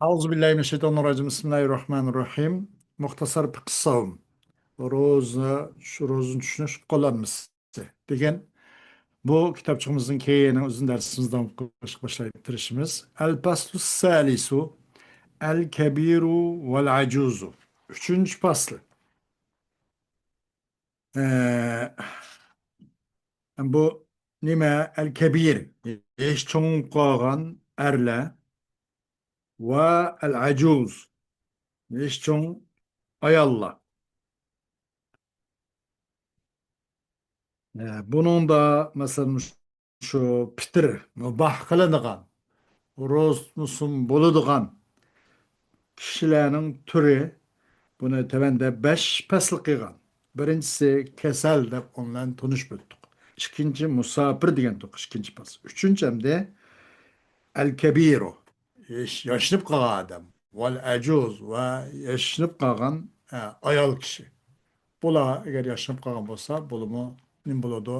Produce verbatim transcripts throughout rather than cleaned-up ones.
أعوذ بالله من الشيطان الرجيم. بسم الله الرحمن الرحيم. مختصر فقه الصوم. روزا، شۇ روزىنى چۈشىنىش قوللانمىسى دېگەن بۇ كىتابچىقىمىزنىڭ كېيىنى ئۇزۇن دەرسىمىزدە داۋام قىلىشقا باشلايدۇ، تىرىشىمىز. الفصل الثالث، الكبير والعجوز. ئۈچىنچى پەسلى. ئە، بۇ نېمە؟ الكبير، يېشى چوڭ قالغان ئەرلەر ۋە العجوز، يېشى چوڭ ئاياللار. ئە، بۇنىڭدا، مەسىلەن، شۇ پىتىر مۇباھ قىلىنىدىغان، روزا تۇتمىسىمۇ بولىدىغان كىشىلەرنىڭ تۈرى، بۇنى تۆۋەندە بەش پەسىل قىلغان. بىرىنچىسى كېسەل دەپ ئۇنى بىلەن تونۇشۇپ ئۆتتۇق. ئىككىنچى مۇساپىر دېگەن ئىككىنچى پەسىل. ئۈچىنچى ئەمدى الكبير، ياش-، ياشىنىپ قالغان ئادەم. والعجوز، ۋە ياشىنىپ قالغان، ئە، ئايال كىشى. بۇلار ئەگەر ياشىنىپ قالغان بولسا، بۇلىمۇ نېمە بولىدۇ؟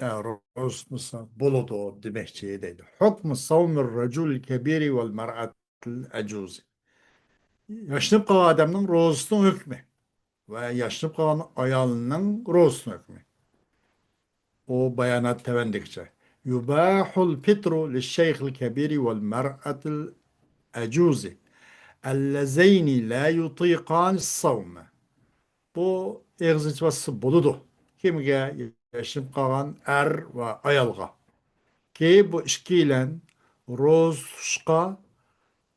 ئە، روزا تۇتمىسا بولىدۇ دېمەكچى دەيدۇ. حكم صوم الرجل الكبير والمرأة العجوز. ياشىنىپ قالغان ئادەمنىڭ روزىسىنىڭ ھۆكمى ۋە ياشىنىپ قالغان ئايالنىڭ روزىسىنىڭ ھۆكمى. ئۇ بايانات تۆۋەندىكىچە. يباح الفطر للشيخ الكبير والمرأة العجوز اللذين لا يطيقان الصوم. بۇ ئېغىز ئېچىۋاتسا بولىدۇ. كىمگە؟ ياشىنىپ قالغان ئەر ۋە ئايالغا. كى بۇ ئىككىيلەن روزا تۇتۇشقا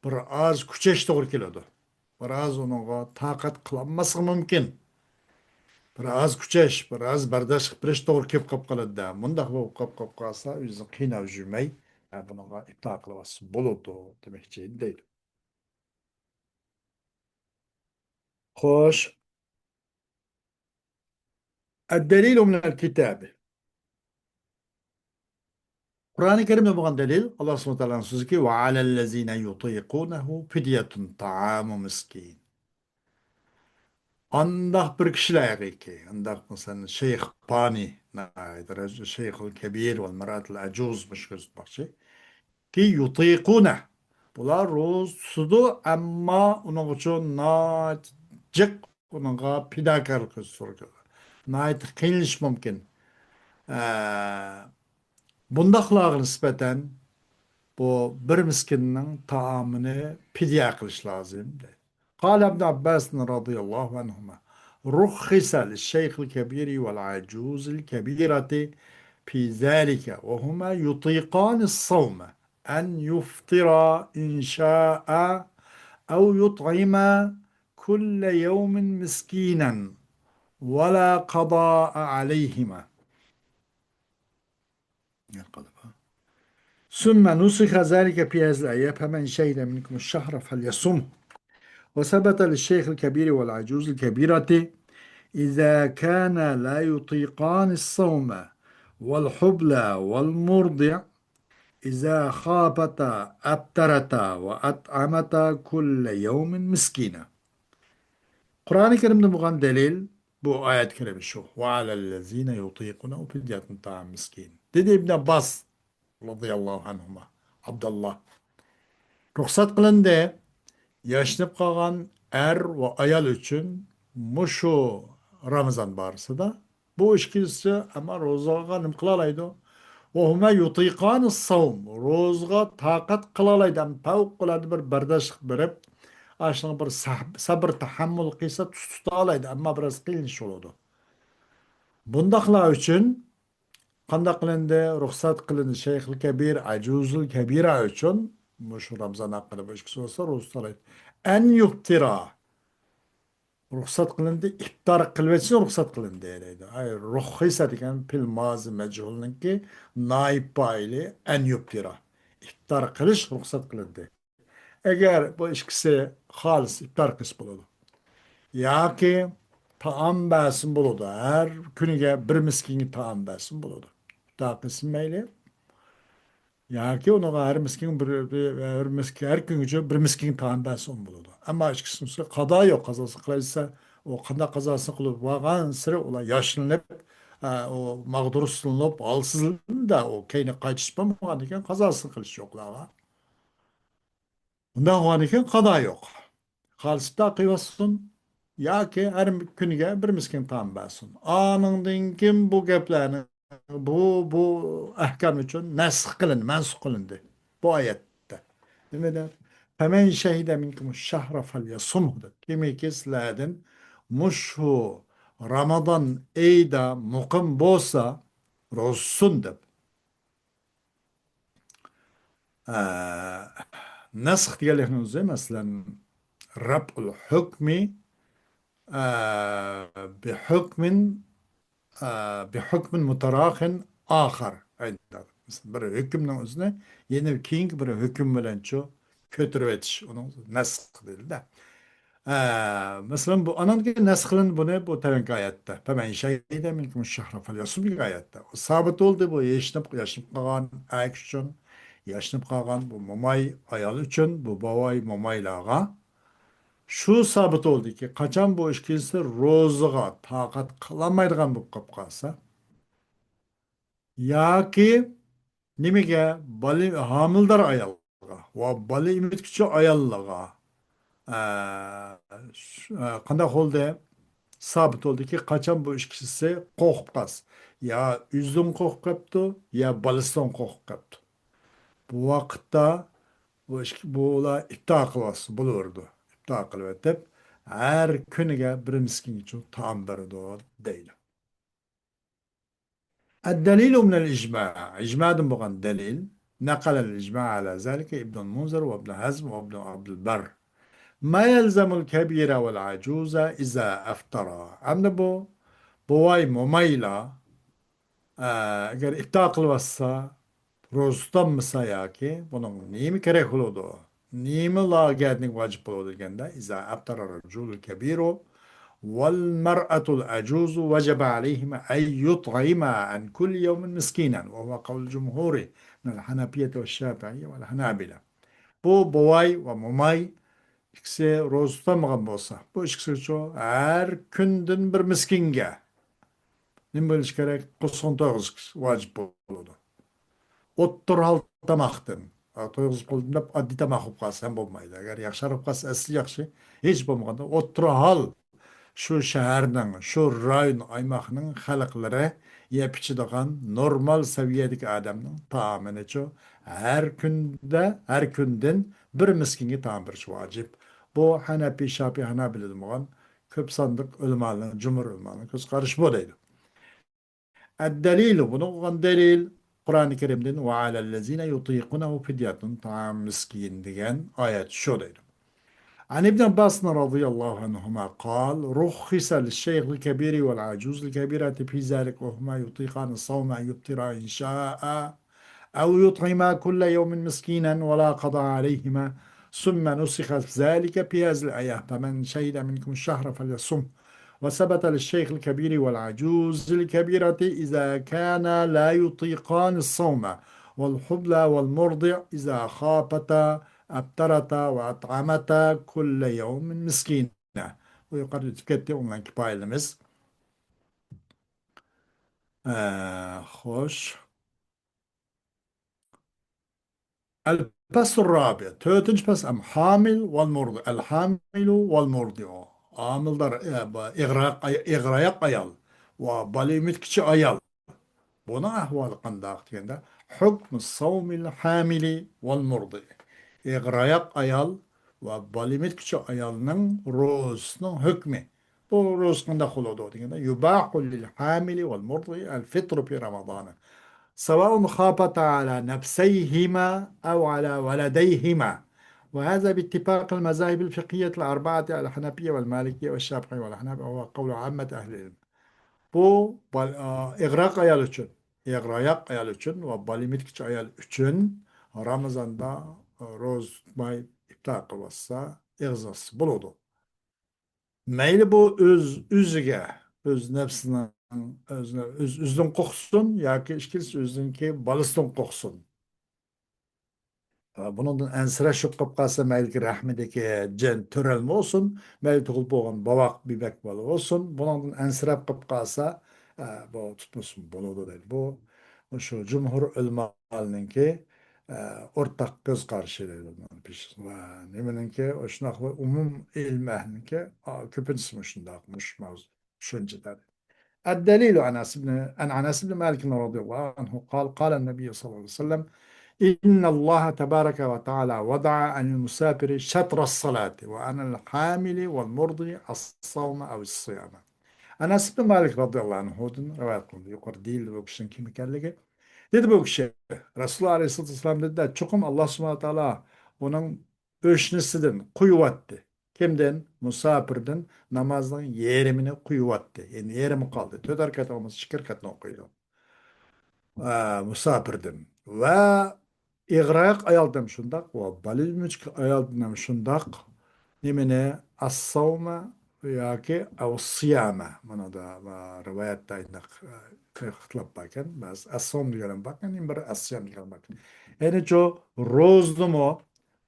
بىر ئاز كۈچەش توغرا كېلىدۇ. بىر ئاز ئۇنىڭغا تاقەت قىلالماسلىقى مۇمكىن. بىر ئاز كۈچەش، بىر ئاز بەرداشلىق بېرىش توغرا كېلىپ قاپ قالىدۇ-دە. مۇنداق بولۇپ قاپ، قاپ قالسا، ئۆزىنى قىيناپ يۈرمەي، ھە، بۇنىڭغا ئىپتار قىلىۋاتسا بولىدۇ دېمەكچى دەيدۇ. خوش. الدليل من الكتاب. قۇرئانى كەرىمدە بولغان دەلىل، ئاللا سۇبھانەھۇ ۋە تائالانىڭ سۆزىكى، وعلى الذين يطيقونه فدية طعام مسكين. ئانداق بىر كىشىلەرگىكى، ئانداق مەسىلەن، شەيخ پانى، شەيخۇل كەبىر ۋەل مەرئەتۇل ئەجۇز، مۇشۇ كۆرسەتمەكچى. كى يۇتىقۇنە. بۇلار روزا تۇتىدۇ، ئەمما ئۇنىڭ ئۈچۈن ناھايىتى جىق، ئۇنىڭغا پىداكارلىق قىلىش زۆرۈر. ناھايىتى قىينىلىشى مۇمكىن. ئە، بۇنداقلارغا نىسبەتەن بۇ بىر مىسكىننىڭ تائامىنى پىدىيە قىلىش لازىم، دەيدۇ. قال ابن عباس رضي الله عنهما، رخص للشيخ الكبير والعجوز الكبيرة في ذلك وهما يطيقان الصوم أن يفطرا إن شاء أو يطعما كل يوم مسكينا ولا قضاء عليهما. ثم نسخ ذلك في هذه الآية، فمن شهد منكم الشهر فليصمه. وثبت للشيخ الكبير والعجوز الكبيرة إذا كانا لا يطيقان الصوم، والحبلى والمرضع إذا خافتا أفطرتا وأطعمتا كل يوم مسكينا. قۇرئانى كەرىمدە بولغان دەلىل، بۇ ئايەت كەرىمە شۇ. وعلى الذين يطيقونه فدية طعام مسكين. دېدى ئىبن ئابباس رضي الله عنهما، ئابداللا. رۇخسەت قىلىندى ياشىنىپ قالغان ئەر ۋە ئايال ئۈچۈن مۇشۇ رامىزان بارىسىدا. بۇ ئىككىلىسى ئەمما روزىغا نېمە قىلالايدۇ؟ وهما يطيقان الصوم. روزىغا تاقەت قىلالايدۇ. ئەمما پەۋقۇلئاددە بىر بەرداشلىق بېرىپ، ئاشۇنىڭ بىر سەھ-، سەبىر تەھەممۇل قىلسا تۇت-، تۇتالايدۇ. ئەمما بىراز قىينىلىش بولىدۇ. بۇنداقلار ئۈچۈن قانداق قىلىندى؟ رۇخسەت قىلىندى شەيخۇل كەبىر، ئەجۇزۇل كەبىرا ئۈچۈن مۇشۇ رامزان ھەققىدە بۇ ئىككىسى بولسا روزا تۇتالايدۇ. أن يفطرا. رۇخسەت قىلىندى ئىپتار قىلىۋېتىشنى رۇخسەت قىلىندى دەيدۇ. ئاي، رۇخسە دېگەن پېئىل مازى مەجھۇلنىڭكى نائىب پائىلى أن يفطرا. ئىپتار قىلىش رۇخسەت قىلىندى. ئەگەر بۇ ئىككىسى خالىس ئىپتار قىلسا بولىدۇ. ياكى تائام بەرسىمۇ بولىدۇ. ھەر كۈنىگە بىر مىسكىنگە تائام بەرسىمۇ بولىدۇ. ئىپتار قىلسىمۇ مەيلى. ياكى ئۇنىڭغا ھەر مىسكىن بىر، بىر، بىر مىسكىن، ھەر كۈنگىچە بىر مىسكىن تائام بەرسە ئۇمۇ بولىدۇ. ئەمما ئىككىسى بولسا قازا يوق، قازاسى قىلايسا، ئۇ قانداق قازاسىنى قىلىپ بارغانسېرى ئۇلار ياشلىنىپ، ئە، ئۇ مەغدۇرسىزلىنىپ، ھالسىزلىنىدۇ، ئۇ كەينىگە قايتىش بولمىغاندىكىن قازاسىنى قىلىش يوق ئۇلارغا. ئۇنداق بولغاندىكىن قادا يوق. خالىس ئىپتار قىلىۋاتسۇن ياكى ھەر كۈنىگە بىر مىسكىن تائام بەرسۇن. ئانىڭدىن كېيىن بۇ گەپلەرنى، بۇ، بۇ ئەھكام ئۈچۈن نەسخ قىلىندى، مەنسۇخ قىلىندى بۇ ئايەتتە. نېمە دەپ؟ فَمَنْ شَهِدَ مِنْكُمُ الشَّهْرَ فَلْيَصُمْهُ دەپ. كىمكى سىلەردىن مۇشۇ رامىزان ئېيىدا مۇقىم بولسا، روزىسۇن دەپ. ئە، نەسخ دېگەنلىكنىڭ ئۆزى، مەسىلەن، رەپئۇل ھۆكمى، ئە، بىھۆكمىن، ئە، بىھۆكمىن مۇتەراخىن ئاخار. ئەينى، مەسىلەن، بىر ھۆكۈمنىڭ ئۆزىنى يەنە كېيىنكى بىر ھۆكۈم بىلەن شۇ كۆتۈرۈۋېتىش، ئۇنىڭ نەسخ دېيىلىدۇ. ئە، مەسىلەن، بۇ، ئانان كېيىن نەسخ قىلىندى بۇنى، بۇ تۆۋەنكى ئايەتتە. فَمَنْ شَهِدَ مِنْكُمُ الشَّهْرَ فَلْيَصُمْهُ دېگەن ئايەتتە. ئۇ سابىت بولدى، بۇ يېشىنىپ، يېشىنىپ قالغان ئەركەك ئۈچۈن، يېشىنىپ قالغان بۇ موماي ئايال ئۈچۈن، بۇ بوۋاي مومايلارغا. شۇ سابىت بولدىكى، قاچان بۇ ئىككىلىسى روزىغا تاقەت قىلالمايدىغان بولۇپ قاپ قالسا، ياكى نېمىگە؟ بالا، ھامىلىدار ئايالغا ۋە بالا ئېمىتكۈچى ئاياللارغا، ئە، ش-، ئە، قانداق بولدى؟ سابىت بولدىكى، قاچان بۇ ئىككىسى قورقۇپ قالسا، يا ئۆزىدىن قورقۇپ قاپتۇ، يا بالىسىدىن قورقۇپ قاپتۇ. بۇ ۋاقىتتا بۇ ئىككى، بۇلار ئىپتار قىلىۋاتسا بولۇۋېرىدۇ. ئىپتار قىلىۋېتىپ، ھەر كۈنىگە بىر مىسكىنگىچە تائام بېرىدۇ، دەيدۇ. الدليل من الإجماع، ئىجمادىن بولغان دەلىل. نقل الإجماع على ذلك ابن المنذر وابن حزم وابن عبد البر. ما يلزم الكبير والعجوز إذا أفطرا. ئەمدى بۇ بوۋاي، مومايلار، ئە، ئەگەر ئىپتار قىلىۋاتسا، روزا تۇتالمىسا ياكى، بۇنىڭ نېمە كېرەك بولىدۇ؟ نېمىلارغا ۋاجىپ بولىدۇ دېگەندە، إذا أفطر الرجل الكبير والمرأة العجوز وجب عليهما أن يطعما عن كل يوم مسكينا، وهو قول الجمهور من الحنفية والشافعية والحنابلة. بۇ بوۋاي ۋە موماي ئىككىسى روزا تۇتالمىغان بولسا، بۇ ئىككىسىگىچۇ ھەر كۈندىن بىر مىسكىنگە نېمە بولۇشى كېرەك؟ قورسىقىنى تويغۇزۇش ۋاجىپ بولىدۇ. ئوتتۇرا ھال تاماقتىن، ئا، تويغۇزۇپ قىلدىم دەپ ئاددىي تاماق بولۇپ قالسا ھەم بولمايدۇ. ئەگەر ياخشى بولۇپ قالسا ئەسلى ياخشى، ھېچ بولمىغاندا ئوتتۇرا ھال شۇ شەھەرنىڭ، شۇ رايون، ئايماقنىڭ خەلقلىرى يەپ ئىچىدىغان نورمال سەۋىيەدىكى ئادەمنىڭ تائامىنىچۇ ھەر كۈندە، ھەر كۈندىن بىر مىسكىنگە تائام بېرىش ۋاجىپ. بۇ ھەنەپىي، شاپىئىي، ھانابىلىدىن بولغان كۆپ ساندىق ئۆلىمالارنىڭ، جۇمھۇر ئۆلىمالارنىڭ كۆز قارىشى بۇ دەيدۇ. الدليل، بۇنىڭغا بولغان دەلىل قۇرئانى كەرىمدىن، وعلى الذين يطيقونه فدية طعام مسكين دېگەن ئايەت شۇ دەيدۇ. عن ابن عباس رضي الله عنهما قال، رخص للشيخ الكبير والعجوز الكبيرة في ذلك وهما يطيقان الصوم أن يفطرا إن شاء أو يطعما كل يوم مسكينا ولا قضاء عليهما، ثم نسخ ذلك في هذه الآية، فمن شهد منكم الشهر فليصمه. وثبت للشيخ الكبير والعجوز الكبيرة إذا كانا لا يطيقان الصوم، والحبلى والمرضع إذا خافتا أفطرتا وأطعمتا كل يوم مسكينا. بۇ يۇقىرىدا ئۆتۈپ كەتتى، ئوڭلان كىپايىلىمىز. ئە، خوش. الفصل الرابع، تۆتىنچى پەسىل، ھامىل ۋەل مۇردى، الحامل والمرضع. ھامىلدار، ئە، بۇ ئېغىر ئاي-، ئېغىر ئاياق ئايال ۋە بالا ئېمىتكۈچى ئايال. بۇنىڭ ئەھۋالى قانداق دېگەندە، حكم صوم الحامل والمرضع. ئېغىر ئاياق ئايال ۋە بالا ئېمىتكۈچى ئايالنىڭ روزىسىنىڭ ھۆكمى. بۇ روزا قانداق بولىدۇ دېگەندە، يباح للحامل والمرضع الفطر في رمضان سواء خافتا على نفسيهما أو على ولديهما، وهذا باتفاق المذاهب الفقهية الأربعة الحنفية والمالكية والشافعية والحنابلة، وهو قول عامة أهل العلم. بۇ بال-، ئا، ئېغىراق ئايال ئۈچۈن، ئېغىر ئاياق ئايال ئۈچۈن ۋە بالا ئېمىتكۈچى ئايال ئۈچۈن رامىزاندا، ئا، روزا تۇتماي ئىپتار قىلىۋاتسا، ئېغىز ئاچسا بولىدۇ. مەيلى بۇ ئۆز، ئۆزىگە، ئۆز نەپسىنىڭ، ئۆزىنى، ئۆز، ئۆزىدىن قورقسۇن ياكى ئىككىنچىسى ئۆزىنىڭكى بالىسىدىن قورقسۇن. بۇنىڭدىن ئەنسىرەش يوق قىلىپ قالسا، مەيلىكى رەھمىدىكى جىن تۆرەلمە بولسۇن، مەيلى تۇغۇلۇپ بولغان بوۋاق، بېبەك بالا بولسۇن، بۇنىڭدىن ئەنسىرەپ قىلىپ قالسا، ئە، بۇ تۇتمىسا بولىدۇ دەيدۇ. بۇ، شۇ جۇمھۇر ئۆلىمالىنىڭكى، ئە، ئورتاق كۆز قارىشى دەيدۇ. ۋە نېمىنىڭكى، شۇنداقلا ئومۇم ئىلىم ئەھلىنىڭكى، ئا، كۆپىنچىسى مۇشۇنداق، مۇشۇ ماۋزۇ، شۇنچە دەدى. الدليل عن أنس بن، عن أنس بن مالك رضي الله عنه قال، قال النبي صلى الله عليه وسلم، إن الله تبارك وتعالى وضع عن المسافر شطر الصلاة وعن الحامل والمرضع الصوم أو الصيام. ئەنەس ئىبن مالىك رازىياللاھۇ ئەنھۇدىن رىۋايەت قىلىندى. يۇقىرىدا دېيىلدى بۇ كىشىنىڭ كىم ئىكەنلىكى. دېدى بۇ كىشى، رەسۇلۇللاھ ئەلەيھىسسالاتۇ ۋەسسالام دېدى، چوقۇم ئاللاھ سۇبھانەھۇ ۋە تائالا ئۇنىڭ ئۆشنىسىدىن قويۇۋەتتى. كىمدىن؟ مۇساپىردىن نامازنىڭ يېرىمىنى قويۇۋەتتى. يەنى يېرىمى قالدى. تۆت رەكەت بولمىسا ئىككى رەكەتنى ئوقۇيدۇ. ئە، مۇساپىردىن. ۋە ئېغىراياق ئايالدىن شۇنداق، ۋە بالىدىن ئايالدىن شۇنداق. نېمىنى؟ ئەسساۋمە ياكى ئەۋسىيامە. مانا دا، ئە، رىۋايەتتە ئاينداق، ئە، ئىختىلاپ باركەن. بەزى ئەسساۋم دېگەن باركەن، يەنە بىر ئەسسىيام دېگەن باركەن. يەنى شۇ روزىنىمۇ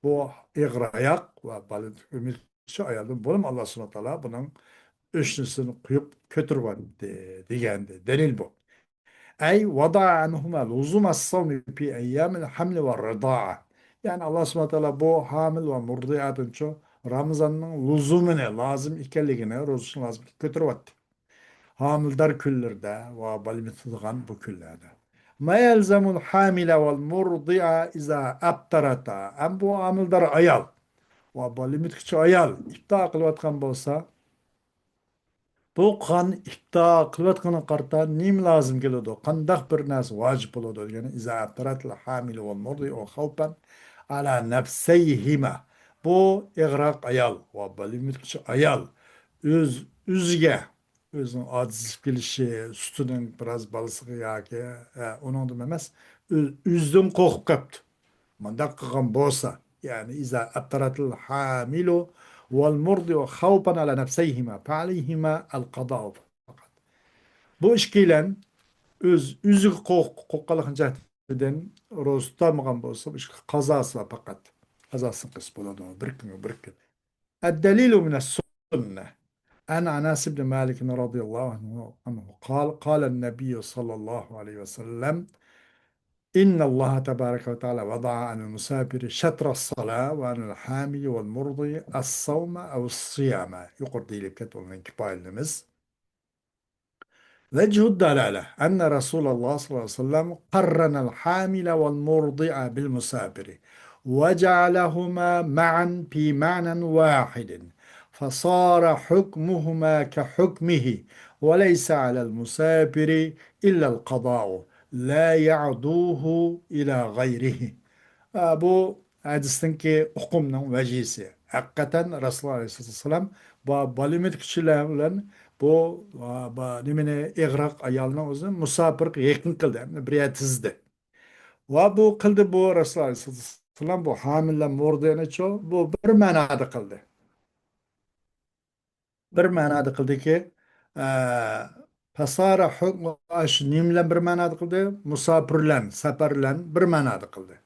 بۇ ئېغىراياق ۋە بالىدىن ئۈمىدسىز ئايالدىن بولۇم ئاللاھ سۇبھانەھۇ ۋە تائالا بۇنىڭ ئۆشنىسىنى قويۇپ كۆتۈرۈۋەتتى دېگەندە دەلىل بۇ. ئەي ۋەدەئە ئەنھۇما لۇزۇمەس سەۋمى فى ئەييامىل ھەملى ۋەر رىدائە. يەنى ئاللاھ سۇبھانەھۇ ۋە تائالا بۇ ھامىل ۋە مۇردىئادىنچۇ رامىزاننىڭ لۇزۇمىنى، لازىم ئىكەنلىكىنى، روزىنى لازىم كۆتۈرۈۋەتتى. ھامىلدار كۈنلىرىدە ۋە بالا ئېمىتىدىغان بۇ كۈنلەردە. ما يەلزەمۇل ھامىلە ۋەل مۇردىئە ئىزا ئەپتەرەتا. ئەم بۇ ھامىلدار ئايال ۋە بالا ئېمىتكۈچى ئايال ئىپتار قىلىۋاتقان بولسا، بۇ قان ئىپتار قىلىۋاتقىنىغا قارىتا نېمە لازىم كېلىدۇ؟ قانداق بىر نەرسە ۋاجىپ بولىدۇ دېگەننى، ئىزا ئەپتەرەتىل ھامىلۇ ۋەل مۇردىئۇ خەۋپەن ئەلا نەفسەيھىما. بۇ ئېغىراق ئايال ۋە بالا ئېمىتكۈچى ئايال ئۆز، ئۆزىگە، ئۆزىنىڭ ئاجىزلىشىپ كېلىشى، سۈتىنىڭ بىراز بالىسىغا ياكى، ئە، ئۇنىڭدىن ئەمەس، ئۆ-، ئۆزىدىن قورقۇپ قاپتۇ. مۇنداق قىلغان بولسا، يەنى ئىزا ئەپتەرەتىل ھامىلۇ ۋەل مۇردىئۇ خەۋپەن ئەلا نەفسەيھىما فەئەلەيھىما ئەل قازائۇ فەقەت. بۇ ئىككىيلەن ئۆز، ئۆزىگە قورق-، قورققانلىقىنىڭ جەھىتىدىن روزا تۇتالمىغان بولسا، بۇ ئىككى قازاسى بار پەقەت. قازاسىنى قىلسا بولىدۇ، بىر كۈنگە بىر كۈن. الدليل من السنة. عن أنس بن مالك رضي الله عنه، عنه قال، قال النبي صلى الله عليه وسلم، إن الله تبارك وتعالى وضع عن المسافر شطر الصلاة وعن الحامل والمرضع الصوم أو الصيام. يۇقىرىدا دېيىلىپ كەتتى، ئۇنىڭ كىپايىلىنىمىز. وجه الدلالة أن رسول الله صلى الله عليه وسلم قرن الحامل والمرضع بالمسافر وجعلهما معا في معنى واحد، فصار حكمهما كحكمه، وليس على المسافر إلا القضاء لا يعدوه إلى غيره. ئە، بۇ ھەدىستىنكى ئۇقۇمنىڭ ۋەجىھىسى. ھەقىقەتەن رەسۇلۇللاھ ئەلەيھىسسالام بۇ بالا ئېمىتكۈچىلەر بىلەن بۇ، بۇ نېمىنى، ئېغىراق ئايالنىڭ ئۆزىنى مۇساپىرغا يېقىن قىلدى، ھەمدە بىر يەردە تىزدى. ۋە بۇ قىلدى، بۇ رەسۇلۇللاھ ئەلەيھىسسالام بۇ ھامىلە مۇردىئنىچۇ بۇ بىر مەنادا قىلدى. بىر مەنادا قىلدىكى، ئە، پەسارە ھۆكمى، شۇ نېمە بىلەن بىر مەنادا قىلدى؟ مۇساپىر بىلەن، سەپەر بىلەن بىر مەنادا قىلدى.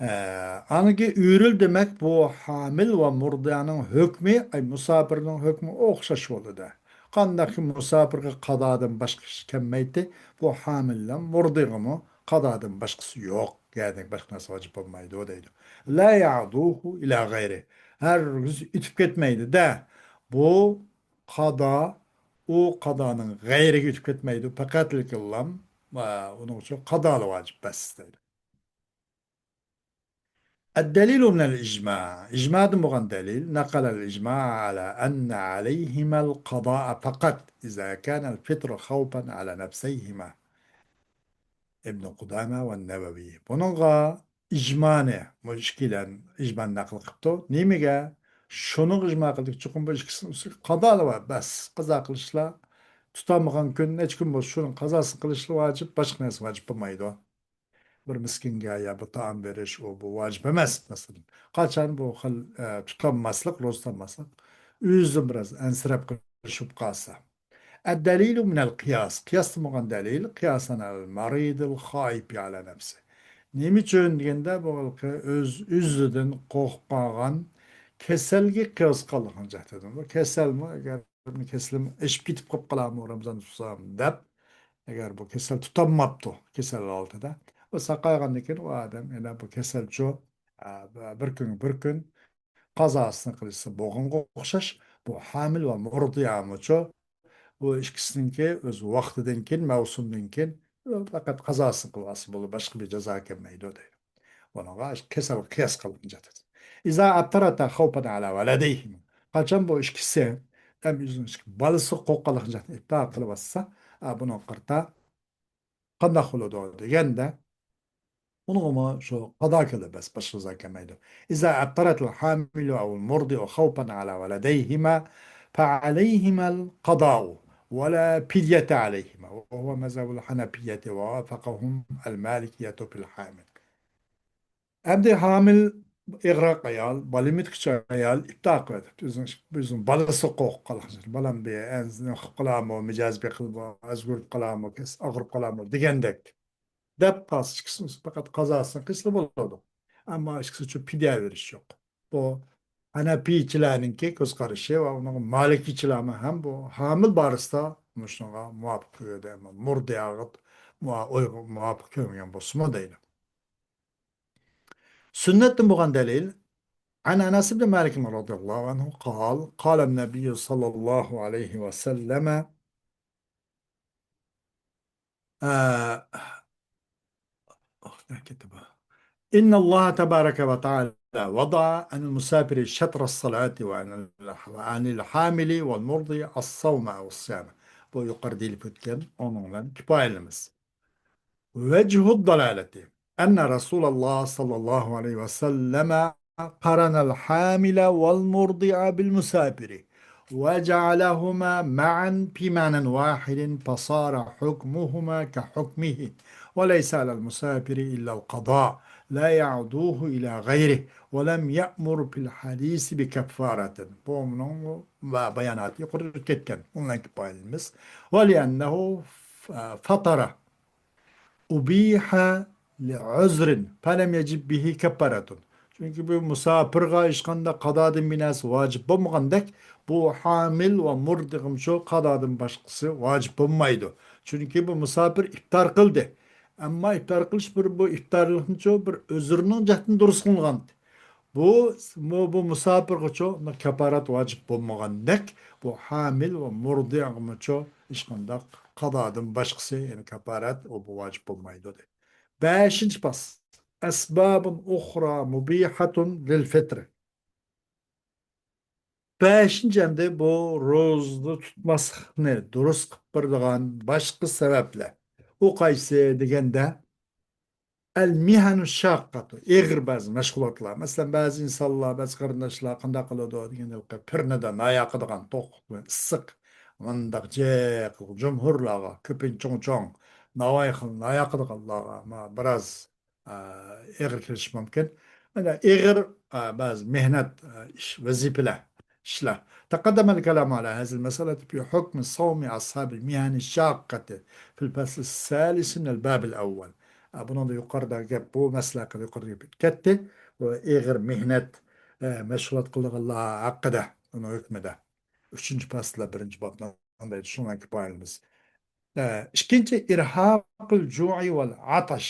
ئە، ئاندىكى ئۆرۈل دېمەك، بۇ ھامىل ۋە مۇردىئانىڭ ھۆكمى، ئەي، مۇساپىرنىڭ ھۆكمى ئوخشاش بولدى. قانداقكى مۇساپىرغا قازادىن باشقا ئىش كەلمەيتتى، بۇ ھامىل بىلەن مۇردىئغىمۇ قازادىن باشقىسى يوق، يەنى باشقا نەرسە ۋاجىپ بولمايدۇ دەيدۇ. لا يەئدۇھۇ ئىلا غەيرى. ھەرگىز ئۆتۈپ كەتمەيدۇ-دە. بۇ قازا، ئۇ قازانىڭ غەيرىگە ئۆتۈپ كەتمەيدۇ. پەقەتلىكىللام، ئە، ئۇنىڭ ئۈچۈن قازالار ۋاجىپ بەس دەيدۇ. الدليل من الإجماع. ئىجمادىن بولغان دەلىل. نقل الإجماع على أن عليهما القضاء فقط إذا كان الفطر خوفا على نفسيهما. ئىبن قۇدامە ۋە نەۋەۋى. بۇنىڭغا ئىجمانى، بۇ ئىككىلەن ئىجمانى نەقىل قىپتۇ. نېمىگە؟ شۇنىڭغا ئىجما قىلدۇق. چوقۇم بۇ ئىككىسىنى قازالار بەس. قازا قىلىشلا، تۇتالمىغان كۈن، نەچچە كۈن بولسا، شۇنىڭ قازاسىنى قىلىشلا ۋاجىپ، باشقا نەرسە ۋاجىپ بولمايدۇ. بىر مىسكىنگە يا بىر تائام بېرىش، ئۇ، بۇ ۋاجىپ ئەمەس، مەسىلەن. قاچان بۇ خىل، ئە، تۇتالماسلىق، روزا تۇتالماسلىق، ئۆزىدىن بىراز ئەنسىرەپ قېلىشىپ قالسا. الدليل من القياس. قىياستىن بولغان دەلىل، قىياسەن ئەلەل مەرىدىل خائىپى ئەلا نەپسى. نېمە ئۈچۈن دېگەندە، بۇ ھېلىقى ئۆز، ئۆزىدىن قورقۇپ قالغان كېسەلگە قىياس قىلغان جەھەتتىن. بۇ كېسەلمۇ، ئەگەر كېسىلىم ئېشىپ كېتىپ قېلىپ قالارمۇ رامىزان تۇتسام دەپ، ئەگەر بۇ كېسەل تۇتالماپتۇ، كېسەل ھالىتىدە، بۇ ساقايغاندىن كېيىن ئۇ ئادەم يەنە بۇ كېسەلچۇ، ئە، بىر كۈن، بىر كۈن قازاسىنى قىلىشسا بولغانغا ئوخشاش، بۇ ھامىل ۋە مۇرضىئامۇچۇ، بۇ ئىككىسىنىڭكى ئۆز ۋاقتىدىن كېيىن، مەۋسۇمدىن كېيىن پەقەت قازاسىنى قىلىۋالسا بولىدۇ، باشقا بىر جازا كەلمەيدۇ دەيدۇ. بۇنىڭغا كېسەلگە قىياس قىلغان جەھەتتىن. إذا أبترتا خوفا على ولديهما. قاچان بۇ ئىككىسى ھەم ئۆزىنىڭ بالىسى قورققانلىقىنى جەھەتتىن ئىپتا قىلىۋاتسا، ئا، بۇنىڭغا قارىتا قانداق بولىدۇ دېگەندە، ئۇنىڭغىمۇ شۇ قازا كېلىدۇ، بەس، باشقا جازا كەلمەيدۇ. إذا أبترت الحامل أو المرضع خوفا على ولديهما فعليهما القضاء ولا فدية عليهما، وهو مذهب الحنفية ووافقهم المالكية في الحامل. ئەمدى ھامىل ئېغىرراق ئايال، بالا يېتىكچى ئايال ئىپتا قىلىۋېتىپتۇ. ئۆزىنىڭ، ئۆزىنىڭ بالىسى قورقۇپ قالغان، بالام بىر ئەنزىنى قىلىپ قالارمۇ، مىجەزى بېقىلىدۇ، ئازگۇرۇپ قالارمۇ، ئاغرىپ قالارمۇ دېگەندەك دەپ قالسا، ئىككىسى پەقەت قازاسىنى قىلسا بولىدۇ. ئەمما ئىككىسى ئۈچۈن پىدىيە بېرىش يوق. بۇ ھەنەپىيچىلەرنىڭكى كۆز قارىشى ۋە ئۇنىڭ مالىكىچىلەرمۇ ھەم بۇ ھامىل بارىسىدا مۇشۇنىڭغا مۇۋاپىق كۆرىدۇ، ئەمما مۇرضىئاغا مۇۋا-، ئويغا مۇۋاپىق كۆرمىگەن بولسىمۇ دەيدۇ. سۈننەتتىن بولغان دەلىل، عن أنس بن مالك رضي الله عنه قال، قال النبي صلى الله عليه وسلم، آه، إن الله تبارك وتعالى وضع عن المسافر شطر الصلاة وعن ال-، وعن الحامل والمرضع الصوم أو الصيام. بۇ يۇقىرىدا دېيىلىپ ئۆتكەن، ئۇنىڭ بىلەن كۇپايىلىنىمىز. وجه الدلالة أن رسول الله صلى الله عليه وسلم قرن الحامل والمرضع بالمسافر وجعلهما معا في معنى واحد فصار حكمهما كحكمه، وليس على المسافر إلا القضاء لا يعدوه إلى غيره، ولم يأمر في الحديث بكفارة. بۇ مۇنىڭ باياناتى يۇقىرىدا كەتكەن. ئۇنىڭ كۇپايىلىنىمىز. ولأنه فطر أبيح لعذر فلم يجب به كفارة. چۈنكى بۇ مۇساپىرغا ھېچقانداق قازادىن بىر نەرسە ۋاجىپ بولمىغاندەك، بۇ ھامىل ۋە مۇرضىغىمۇ شۇ قازادىن باشقىسى ۋاجىپ بولمايدۇ. چۈنكى بۇ مۇساپىر ئىپتار قىلدى. ئەمما ئىپتار قىلىش بىر، بۇ ئىپتارلىقنىچۇ بىر ئۆزرىنىڭ جەھەتتىن دۇرۇس قىلىنغان. بۇ، بۇ، بۇ مۇساپىرغىچۇ كاپارەت ۋاجىپ بولمىغاندەك، بۇ ھامىل ۋە مۇرضىغىمۇچۇ ھېچقانداق قازادىن باشقىسى، يەنى كاپارەت، ئۇ بۇ ۋاجىپ بولمايدۇ دەيدۇ. بەشىنچى پاس. أسباب أخرى مبيحة للفطر. بەشىنچى، ئەمدى بۇ روزىنى تۇتماسلىقنى دۇرۇس قىلىپ بېرىدىغان باشقا سەۋەبلەر. ئۇ قايسى دېگەندە، المهن الشاقة، ئېغىر بەزى مەشغۇلاتلار. مەسىلەن، بەزى ئىنسانلار، بەزى قېرىنداشلار قانداق قىلىدۇ دېگەندە، پىرنىدا نان ياقىدىغان، توق، ئىسسىق، مۇنداق جىق، جۇمھۇرلارغا، كۆپىنچە چوڭ-چوڭ، ناۋاي خىل نان ياقىدىغانلارغا، ما، بىراز ئا، ئېغىر كېلىشى مۇمكىن. مانا ئېغىر، ئا، بەزى مېھنەت، ئا، ئىش، ۋەزىپىلەر، ئىشلار. تقدم الكلام على هذه المسألة في حكم صوم أصحاب المهن الشاقة في الفصل الثالث من الباب الأول. ئا، بۇنىڭدا يۇقىرىدا گەپ، بۇ مەسىلە ھەققىدە يۇقىرىدا گەپ كەتتى. بۇ ئېغىر مېھنەت، ئە، مەشغۇلات قىلىدىغانلار ھەققىدە، ئۇنىڭ ھۆكمىدە. ئۈچىنچى پاسىلدا بىرىنچى بابنىڭ شۇنىڭ كۇپايىلىمىز. ئە، ئىككىنچى، إرهاق الجوع والعطش.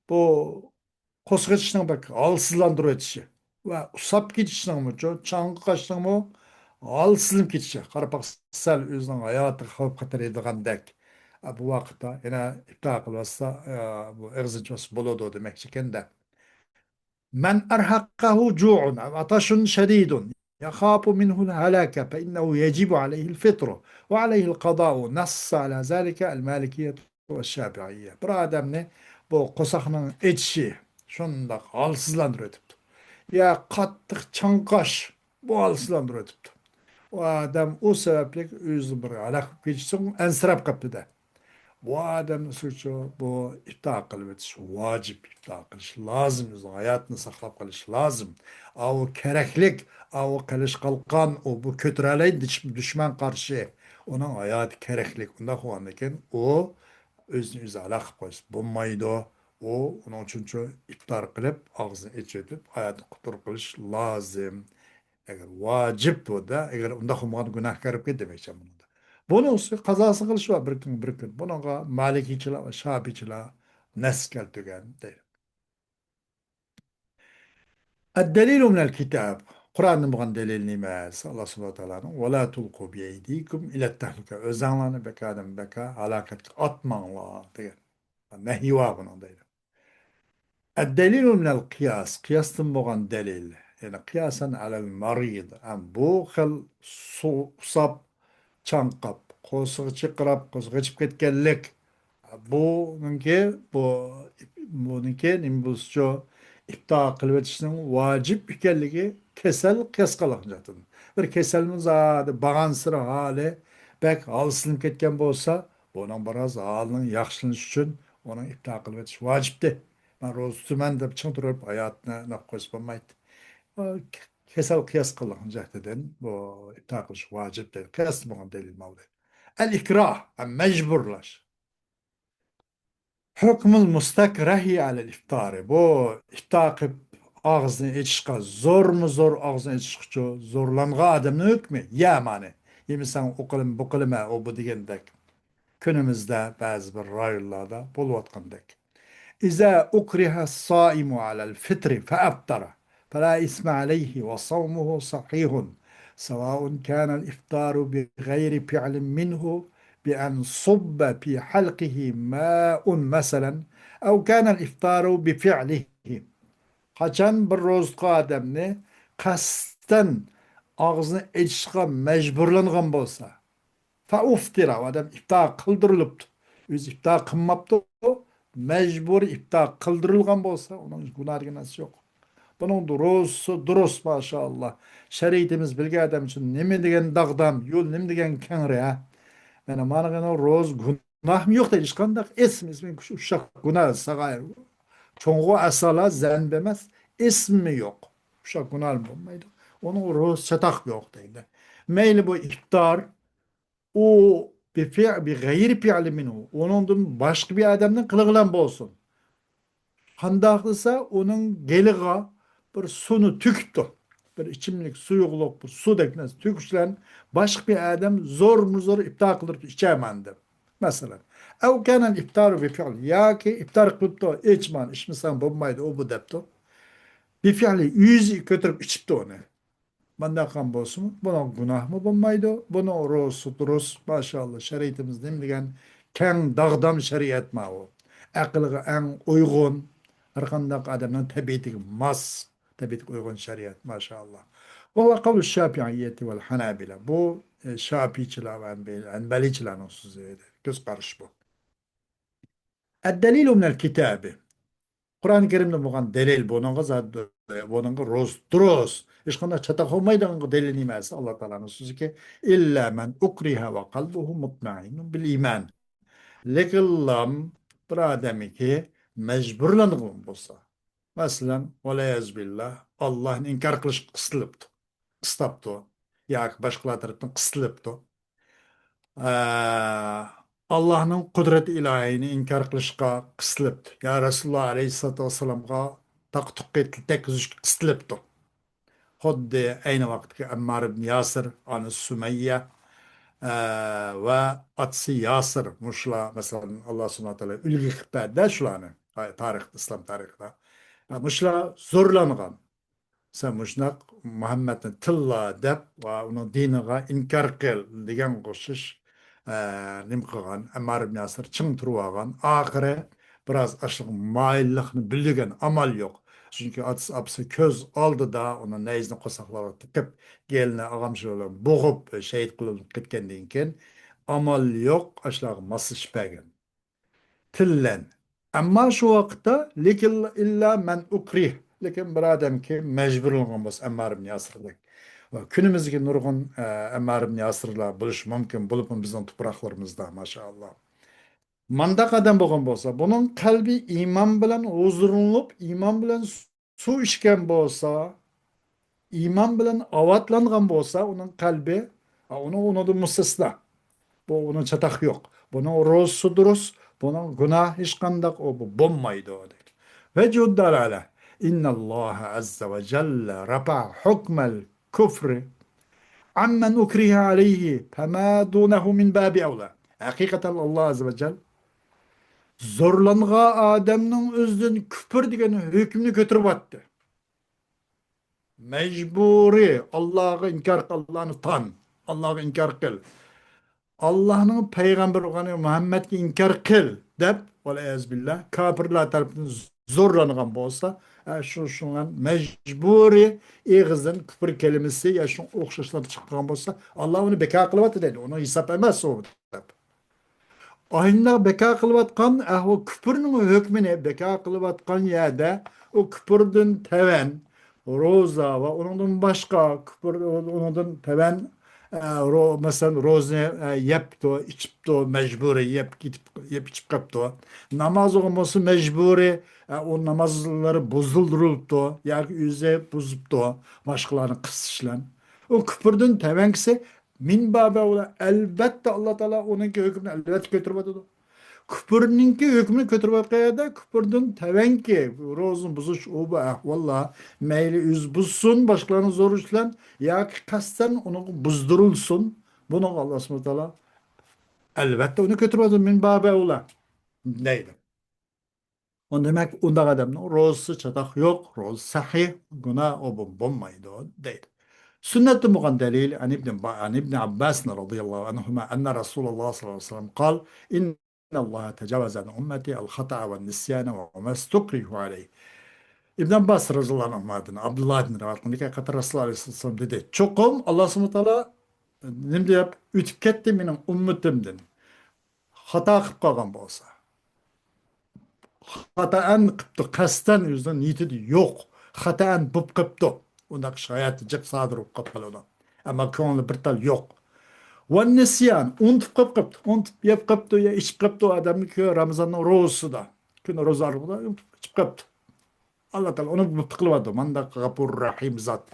بۇ قورساق ئېچىشنىڭ بەك ھالسىزلاندۇرۇۋېتىشى ۋە ئۇسساپ كېتىشنىڭمۇ، چاڭقاشنىڭمۇ ھالسىزلىنىپ كېتىشى. قاراپاقسا سەل ئۆزىنىڭ ھاياتىغا خەۋپ خەتەر يېتىدىغاندەك. ئە، بۇ ۋاقىتتا يەنە ئىپتار قىلىۋاتسا، ئە، بۇ ئېغىزىنى ئېچىۋاتسا بولىدۇ دېمەكچى ئىكەن-دە. من أرهقه جوع أو عطش شديد يخاف منه الهلاك فإنه يجب عليه الفطر وعليه القضاء، نص على ذلك المالكية والشافعية. بىر ئادەمنى بۇ قورساقنىڭ ئېچىشى شۇنداق ھالسىزلاندۇرۇۋېتىپتۇ. يا قاتتىق چاڭقاش، بۇ ھالسىزلاندۇرۇۋېتىپتۇ. ئۇ ئادەم ئۇ سەۋەبلىك ئۆزى بىر ھالاك بولۇپ كېتىشتىن ئەنسىرەپ قاپتۇ-دە. بۇ ئادەمنىڭ ئۈستىگە بۇ ئىپتار قىلىۋېتىش ۋاجىپ، ئىپتار قىلىش لازىم، ئۆزىنىڭ ھاياتىنى ساقلاپ قېلىش لازىم. ئاۋۇ كېرەكلىك، ئاۋۇ قېلىش قالقان، ئۇ بۇ كۆتۈرەلەيدۇ دۈش-، دۈشمەن قارشى. ئۇنىڭ ھاياتى كېرەكلىك. ئۇنداق بولغاندىكىن ئۇ ئۆزىنى ئۆزى ھالاك قىلىپ قويسا بولمايدۇ. ئۇ، ئۇنىڭ ئۈچۈن شۇ ئىپتار قىلىپ، ئاغزىنى ئېچىۋېتىپ، ھاياتىنى قۇتۇلدۇرۇپ قېلىش لازىم. ئەگەر ۋاجىپ بۇ-دە، ئەگەر ئۇنداق بولمىغاندا گۇناھكار بولۇپ كېتىدۇ دېمەكچى بۇنىڭدا. بۇنىڭ ئۈستىگە قازاسى قىلىش بار بىر كۈن، بىر كۈن. بۇنىڭغا مالىكىيچىلار ۋە شاپىئىچىلار نەس كەلتۈرگەن دەيدۇ. الدليل من الكتاب، قۇرئاندىن بولغان دەلىل نېمە دېسە، ئاللا سۇبھانەھۇ ۋە تائالانىڭ، ولا تلقوا بأيديكم إلى التهلكة، ئۆزەڭلارنى بەك ئادەم بەك ھالاكەتكە ئاتماڭلار دېگەن. نەھيى بار بۇنىڭ دەيدۇ. الدليل من القياس، قىياستىن بولغان دەلىل. يەنى قىياسەن ئەلەل مەرىض. ھەم بۇ خىل سۇ-، ئۇسساپ، چاڭقاپ، قورسىقى چىرقىراپ، قورسىقى ئېچىپ كەتكەنلىك. بۇنىڭكى، بۇ، بۇنىڭكى نېمە بولسىچۇ، ئىپتا قىلىۋېتىشنىڭ ۋاجىپ ئىكەنلىكى كېسەل قىياس قىلغان جەھەتتىن. بىر كېسەلمۇ زادى بارغانسېرى ھالى بەك ھالسىزلىنىپ كەتكەن بولسا، بۇنىڭ بىراز ھالىنىڭ ياخشىلىنىشى ئۈچۈن ئۇنىڭ ئىپتا قىلىۋېتىش ۋاجىپتى. مەن روزا تۇتىمەن دەپ چىڭ تۇرۇپ ھاياتنى نەق قويسا بولمايدۇ. ئۇ كېسەل قىياس قىلغان جەھەتتىن بۇ ئىپتا قىلىش ۋاجىپ دەيدۇ. قىياس بولغان دەلىل ماۋۇ دەيدۇ. ئەل ئىكراھ، مەجبۇرلاش. ھۆكمۇل مۇستەكرەھى ئەلەل ئىفتارى. بۇ ئىپتا قىلىپ ئاغزىنى ئېچىشقا، زورمۇ زور ئاغزىنى ئېچىشقىچۇ زورلانغان ئادەمنىڭ ھۆكمى. يە مانى، يېمىسەڭ ئۇ قىلىم، بۇ قىلىمە، ئۇ بۇ دېگەندەك. كۈنىمىزدە بەزى بىر رايونلاردا بولۇۋاتقاندەك. إذا أكره الصائم على الفطر فأفطر فلا إثم عليه وصومه صحيح، سواء كان الإفطار بغير فعل منه بأن صب في حلقه ماء مثلا، أو كان الإفطار بفعله. قاچان بىر روزا تۇتقان ئادەمنى قەستەن ئاغزىنى ئېچىشقا مەجبۇرلانغان بولسا، فأفطر، ئادەم ئىپتا قىلدۇرۇلۇپتۇ. ئۆزى ئىپتا قىلماپتۇ، مەجبۇرىي ئىپتا قىلدۇرۇلغان بولسا، ئۇنىڭ گۇناھ دېگەن نەرسە يوق. بۇنىڭ روزىسى دۇرۇس، ماشائاللا. شەرىئىتىمىز بىلگەن ئادەم ئۈچۈن نېمە دېگەن داغدام، يول نېمە دېگەن كەڭرى، ھە؟ مانا، مانا روزا گۇناھمۇ يوق دەيدۇ، ھېچقانداق ئىسمى، ئىسمى ئۇششاق گۇناھ، ساغايىر. چوڭغۇ ئەسالا زەنب ئەمەس، ئىسمى يوق. ئۇششاق گۇناھ بولمايدۇ. ئۇنىڭ روزىسى چاتاق يوق دەيدۇ. مەيلى بۇ ئىپتار، ئۇ بىفىئ-، بىغەيرى فىئلى مىنھۇ. ئۇنىڭدىن باشقا بىر ئادەمنىڭ قىلىغىلام بولسۇن. قانداق دېسە، ئۇنىڭ گېلىغا بىر سۇنى تۆكۈپتۇ. بىر ئىچىملىك سۇيۇقلۇق، بىر سۇدەك نەرسە تۆكۈش بىلەن باشقا بىر ئادەم زورمۇ زور ئىپتار قىلدۇرۇپ ئىچەرمەن دەپ. مەسىلەن، ئەۋ كانەل ئىپتارۇ بىفىئل، ياكى ئىپتار قىلىپتۇ، ئىچمەن، ئىچمىسەڭ بولمايدۇ، ئۇ بۇ دەپتۇ. بىفىئلى، ئۆزى كۆتۈرۈپ ئىچىپتۇ ئۇنى. مانداق قىلغان بولسىمۇ، بۇنىڭ گۇناھمۇ بولمايدۇ، بۇنىڭ روزىسى دۇرۇس، ماشائاللا، شەرىئىتىمىز نېمە دېگەن كەڭ داغدام شەرىئەت ماۋۇ. ئەقىلگە ئەڭ ئۇيغۇن، ھەر قانداق ئادەمنىڭ تەبىئىتىگە ماس، تەبىئەتكە ئۇيغۇن شەرىئەت، ماشائاللا. ۋە ھۇۋە قەۋلۇ شافىئىييەتى ۋەل ھەنابىلە. بۇ، ئە، شافىئىچىلار ۋە ھەنبەل-، ھەنبەلىچىلەرنىڭ سۆزى، كۆز قارىشى بۇ. الدليل من الكتاب. قۇرئان كەرىمدە بولغان دەلىل بۇنىڭغا زاد-، بۇنىڭغا روز-، دۇرۇس. ھېچقانداق چاتاق بولمايدىغانغا دەلىل نېمە دېسە، ئاللا تائالانىڭ سۆزىكى، إلا من أكره وقلبه مطمئن بالإيمان. لېكىنلا بىر ئادەمكى مەجبۇرلانغان بولسا، مەسىلەن، ۋەلئىيازۇ بىللا، ئاللانى ئىنكار قىلىشقا قىستىلىپتۇ، قىستاپتۇ ياكى باشقىلار تەرەپتىن قىستىلىپتۇ. ئە، ئاللانىڭ قۇدرەت ئىلاھىيىنى ئىنكار قىلىشقا قىستىلىپتۇ. يا رەسۇلۇللا ئەلەيھىسسالاتۇ ۋەسسالامغا تاقا-تۇقى تەگكۈزۈشكە قىستىلىپتۇ. خۇددى ئەينى ۋاقىتتىكى ئەممار ئىبن ياسىر، ئانىسى سۇمەييە، ئە، ۋە ئاتىسى ياسىر، مۇشۇلار، مەسىلەن، ئاللا سۇبھانەھۇ ۋە تائالا ئۈلگە قىلىپ بەردى شۇلارنى، تارىختا، ئىسلام تارىخىدا. ۋە مۇشۇلار زورلانغان. سەن مۇشۇنداق مۇھەممەدنى تىللا دەپ ۋە ئۇنىڭ دىنىغا ئىنكار قىل دېگەن ئوخشاش، ئە، نېمە قىلغان، ئەممار ئىبن ياسىر چىڭ تۇرۇۋالغان. ئاخىرى بىراز ئاشۇ مايىللىقنى بىلدۈرگەن، ئامال يوق. چۈنكى ئاتىسى، ئاپىسى كۆز ئالدىدا ئۇنى نەيزىنى قورساقلارغا تىقىپ، گېلىنى ئاغامچىلار بىلەن بوغۇپ، شېھىت قىلىنىپ كەتكەندىن كېيىن ئامال يوق، ئاشۇلارغا ماسلىشىپ بەرگەن. تىللەن. ئەمما شۇ ۋاقىتتا، لېكىن ئىللا مەن ئۇكرىھ، لېكىن بىر ئادەمكى مەجبۇرلانغان بولسا، ئەممار ئىبن ياسىردەك. ۋە كۈنىمىزدىكى نۇرغۇن، ئە، ئەممار ئىبن ياسىرلار بولۇشى مۇمكىن، بولۇپمۇ بىزنىڭ تۇپراقلىرىمىزدا، ماشائاللا. مانداق ئادەم بولغان بولسا، بۇنىڭ قەلبى ئىمان بىلەن ھۇزۇرلىنىپ، ئىمان بىلەن سۇ ئىچكەن بولسا، ئىمان بىلەن ئاۋاتلانغان بولسا ئۇنىڭ قەلبى، ئۇنىڭ، ئۇنىڭدىن مۇستەسنا. بۇ، ئۇنىڭ چاتاق يوق. بۇنىڭ روزىسى دۇرۇس، بۇنىڭ گۇناھ ھېچقانداق ئۇ، بۇ بولمايدۇ، دەيدۇ. وجه الدلالة، إن الله عز وجل رفع حكم الكفر عمن أكره عليه فما دونه من باب أولى. ھەقىقەتەن ئاللا ئەززە ۋە جەل زورلانغان ئادەمنىڭ ئۆزىدىن كۈپۈر دېگەن ھۆكۈمنى كۆتۈرۈۋاتتى. مەجبۇرىي، ئاللاغا ئىنكار قىل، ئاللانى تان، ئاللاغا ئىنكار قىل. ئاللانىڭ پەيغەمبىرى بولغان مۇھەممەدكە ئىنكار قىل دەپ، ۋەلئىيازۇ بىللا، كاپىرلار تەرىپىدىن زورلانغان بولسا، ئە، شۇ، شۇڭا مەجبۇرىي ئېغىزدىن كۈپۈر كەلىمىسى يا شۇنىڭغا ئوخشاشلار چىققان بولسا، ئاللا ئۇنى بىكار قىلىۋاتىدۇ دەيدۇ. ئۇنىڭ ھېسابى ئەمەس ئۇ دەپ. ئاينىڭ بىكار قىلىۋاتقان ئەھۋال، كۈپۈرنىڭ ھۆكمىنى بىكار قىلىۋاتقان يەردە ئۇ كۈپۈردىن تەۋەن روزا ۋە ئۇنىڭدىن باشقا كۈپۈر، ئۇنىڭدىن تەۋەن، ئە، رو-، مەسىلەن، روزىنى، ئە، يەپتۇ، ئىچىپتۇ، مەجبۇرىي يەپ كېتىپ، يەپ ئىچىپ قاپتۇ. ناماز ئوقۇغان بولسا مەجبۇرىي، ئە، ئۇ نامازلىرى بۇزدۇرۇلۇپتۇ ياكى ئۆزى بۇزۇپتۇ، باشقىلارنى قىستىش بىلەن. ئۇ كۈپۈردىن تەۋەنكىسى مىن بابى ئەۋلا، ئەلۋەتتە، ئاللا تائالا ئۇنىڭكى ھۆكمىنى ئەلۋەتتە كۆتۈرۈۋاتىدۇ. كۈپۈرنىڭكى ھۆكمىنى كۆتۈرۈۋاتقان يەردە كۈپۈردىن تەۋەنكى روزىنى بۇزۇش، ئۇ بۇ ئەھۋاللار مەيلى ئۆزى بۇزسۇن، باشقىلارنى زورلىشىش بىلەن ياكى قەستەن ئۇنىڭغا بۇزدۇرۇلسۇن، بۇنىڭغا ئاللا سۇبھانەھۇ ۋە تائالا ئەلۋەتتە ئۇنى كۆتۈرۈۋاتىدۇ، مىن بابى ئەۋلا دەيدۇ. ئۇ دېمەك، ئۇنداق ئادەمنىڭ روزىسى چاتاق يوق، روزىسى سەھىھ، گۇناھ ئۇ بۇ بولمايدۇ دەيدۇ. سۈننەتتىن بولغان دەلىل، عن ابن با-، عن ابن عباس رضي الله عنهما أن رسول الله صلى الله عليه وسلم قال: إن الله تجاوز عن أمتي الخطأ والنسيان وما استكرهوا عليه. ئىبن ئابباس رەزىياللاھۇ ئەنھۇمادىن، ئابدۇللاھتىن رىۋايەت قىلىندىكى ھەقىقەتتە رەسۇلۇللاھ ئەلەيھىسسالام دېدى، چوقۇم ئاللا سۇبھانەھۇ ۋە تائالا نېمە دەپ ئۆتۈپ كەتتى مېنىڭ ئۈممىتىمدىن. خاتا قىلىپ قالغان بولسا، خاتائەن قىپتۇ، قەستەن ئۆزىنىڭ نىيىتىدە يوق، خاتائەن بوپ قىپتۇ. ئۇنداق ئىش ھاياتى جىق سادىر بولۇپ قاپ قالىدۇ. ئەمما كۆڭلى بىر تال يوق. ۋە نىسيان، ئۇنتۇپ قاپ قاپتۇ، ئۇنتۇپ يەپ قاپتۇ يا ئىچىپ قاپتۇ، ئادەمنىڭكى رامىزاننىڭ روزىسىدا، كۈن روزا ئارىلىقىدا ئۇنتۇپ ئىچىپ قاپتۇ. ئاللا تائالا ئۇنى مۇپتى قىلىۋاتىدۇ، مانداق غەپۇر رەھىم زات.